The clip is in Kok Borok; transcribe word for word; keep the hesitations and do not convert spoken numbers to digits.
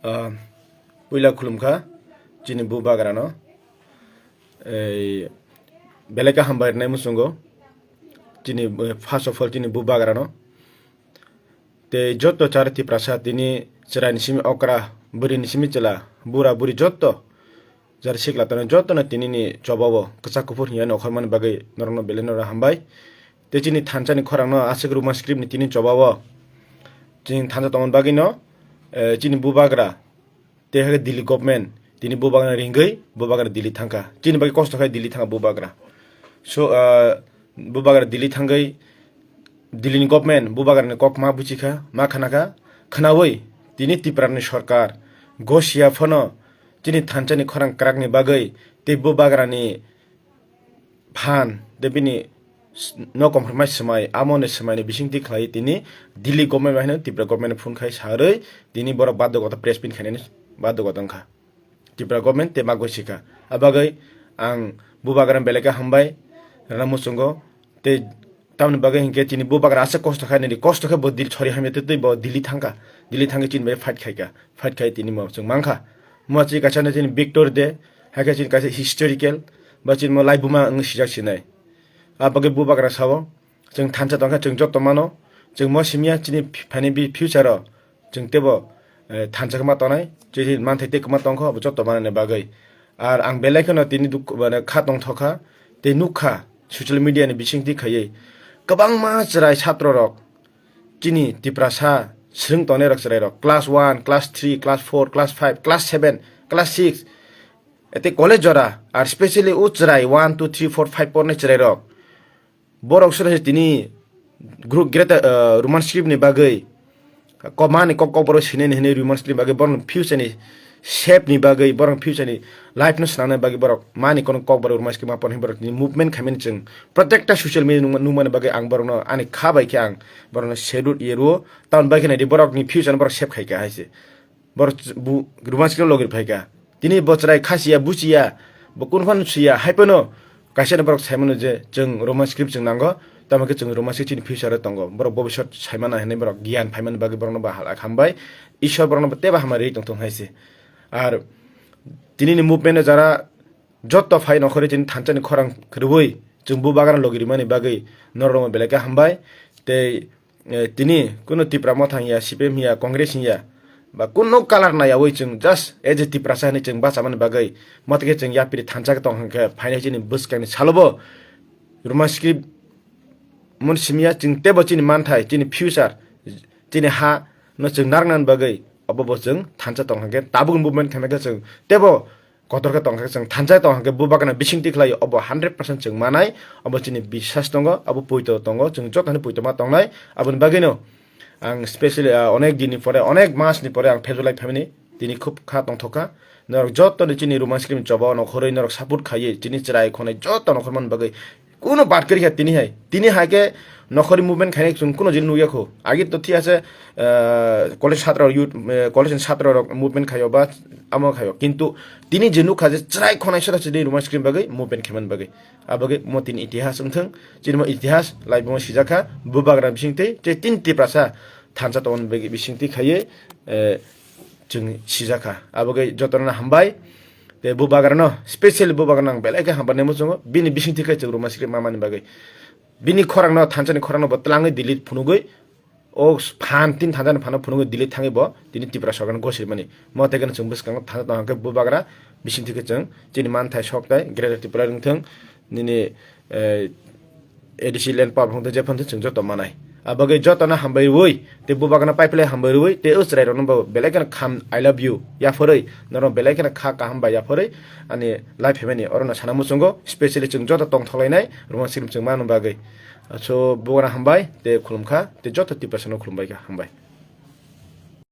Ah, puila khulumkha chini bubagrano. Ei, belai khe hambai rwnai muchungo. Chini, eh, first of all, chini bubagrano. Tei joto chari Tiprasa tini chwraini simi okra, bwrwini simi chwla, bura buri joto. Jara sikla tongnai jotono tinini chobao kwchak kuphur hinya nokhormani bagwi norokno belai norok hambai. Tei chini thansa ni khorang no aswk Roman script ni tini chobao chini thansa tongmani bagwi no, eh, chini bubagra tei hai khe Delhi government tini bubagra ringwi bubagra Delhi thangkha. Chini bagwi kosto khai Delhi thangkha bubagra. So, eh, bubagra Delhi thangwi Delhi ni government bubagra ni kok ma buchikha, ma khanakha, khnawi tini Tipra ni sorkar gosiya phano chini thansa ni khorang kwrak ni bagwi tei bubagra ni phan tei bini s-, no compromise swmai, amo ni swmai ni bisingtwi khlai tini Delhi government bai haino Tipra government phone khai sarwi tini borok badhogota press meet khainani badhogota wngkha. Tipra government tei ma gosika. Abagwi ang bubagra belai khe hambai rwna muchungo. Tei tamni bagwi hinkhe chini bubagra aswk kosto khainani, kosto khe bo Dil-, sorry hamya tei bo Delhi thangkha. Delhi thangwi chini bai fight khaika. Fight khai tini mo chwng mankha. Mo chini kaisa no chini victory day, hai khe chini kaisa historical, ba chini mo laibuma wng sijak sinai. Abagwi bubagra sao, chwng thansa tongkha chwng joto mano, chwng mo simya chini ph-, phaini bi future o, chwng teibo, eh, thansa khe ma tongnai, chini manthai tei kwma tongkha, abo joto manani bagwi. Ar ang belai kheno tini duk-, mane kha tongthokha, tei nukha social media ni bisingtwi khaiwi. Kwbangma chwrai satro rok, chini Tiprasa swrwng tongnai rok chwrai rok, class one, class three, class four, class five, class seven, class six, tei college jora, ar specially o chwrai one, two, three, four, five pornai chwrai rok. Borok sora se tini group greater, uh, Roman script ni bagwi kok mani kok kok borok sinani hinwi Roman script ni bagwi borok future ni shape ni bagwi borok future ni life no swnamnani bagwi borok mani kono kok borok Roman script ma porni borok tini movement khaimani chwng protekta social media nungma-, nungmani bagwi ang borok no ani kha bai khe ang borok no salute ye rwo. Tamoni bagwi khe nai di borok ni future no borok shape khai kha hai se. Borok ch-, bu-, Roman script logi phai kha. Tini bo chwrai khasiya, buchiya, bo kun phano siya, hai phano kaisa ni borok sai mano je chwng Roman script chwng nango, tamo khe chwng Roman script chini future o tongo. Borok bobiswt sai mana hinwi borok giyan phai mani bagwi borok no bo halak hambai. Ishwar borok no bo teibo hamari tong thung hai se. Ar tini ni movement o jara joto phai nokhorwi chini thansa ni khorang rwui chwng bubagra logi rimani bagwi norok no belai khe hambai. Tei eh, tini kunu Tipra Motha hiya, C P M hiya, Congress hiya, ba kunu colour naiyawi chwng just as a Tiprasa hinwi chwng bachamani bagwi, mote khe chwng yapri thansa khe tong hwnkhe phainai chini bwskangni salobo Roman script mun simya chwng teibo chini manthai, chini future, chini ha no chwng narwknani bagwi obo bo chwng thansa tong hwnkhe tabuk movement khaimai khe chwng teibo kotor khe tong khe chwng thansa tong hwnkhe bubagrano bisingtwi khlai obo hundred percent chwng manai, obo chini biswas tongo, obo poito tongo, chwng jotono poito ma tongnai. Aboni bagwino ang specially, ah, onek dinni pore, onek masni pore ang phejolai phaimani tini khub kha tongthokha. Norok jotono chini Roman script choba nokhorwi norok support khaiwi chini chwrai khonai joto nokhormani bagwi kunu bad kwrwi kha tini hai. Tini hai khe nokhorwi movement khainai chwng kunu jil nukya kho. Agi to thik ase, ah, college chhatra youth, eh, college ni chhatra rok movement khaio ba amo khaio. Kintu tini je nukha je chwrai khonai sora chini Roman script bagwi movement khaimani bagwi. Abagwi mo tini itihas wngthung, chini mo itihas laibuma sijakha, bubagra bisingtwi, tei tin Tiprasa thansa tongmani bagwi bisingtwi khaiwi, eh, chwng sijakha. Abagwi jotono hambai, tei bubagrano, specially bubagrano ang belai khe hambai muchungo, bini bisingtwi khe chwng Roman script mamani bagwi. Bini khorangno, thansani khorangno bo twlangwi delete phunugwi, o phan tin thansa ni phano phunugwi delete thangwi bo tini Tripura sorkar no gosirmani. Mo tei khe chwng bwskango thansa tong hwnkhe bubagra bisingtwi khe chwng chini manthai sokthai Greater Tripura wngthung nini, eh, A D C land power phano je phano chwng joto manai. Abagwi jotono hambai rwui tei bubagrano pipeline hambai rwui tei o chwrai rokno bo belai kheno kham I love you yaphorwi norok belai kheno kha kaham bai yaphorwi ani life phaimani orono sana muchungo specially chwng joto tongthok lainai Roman script chwng mano bagwi. So, bubagrano hambai, tei khulumkha, tei joto Tiprasano khulumbaikha, hambai.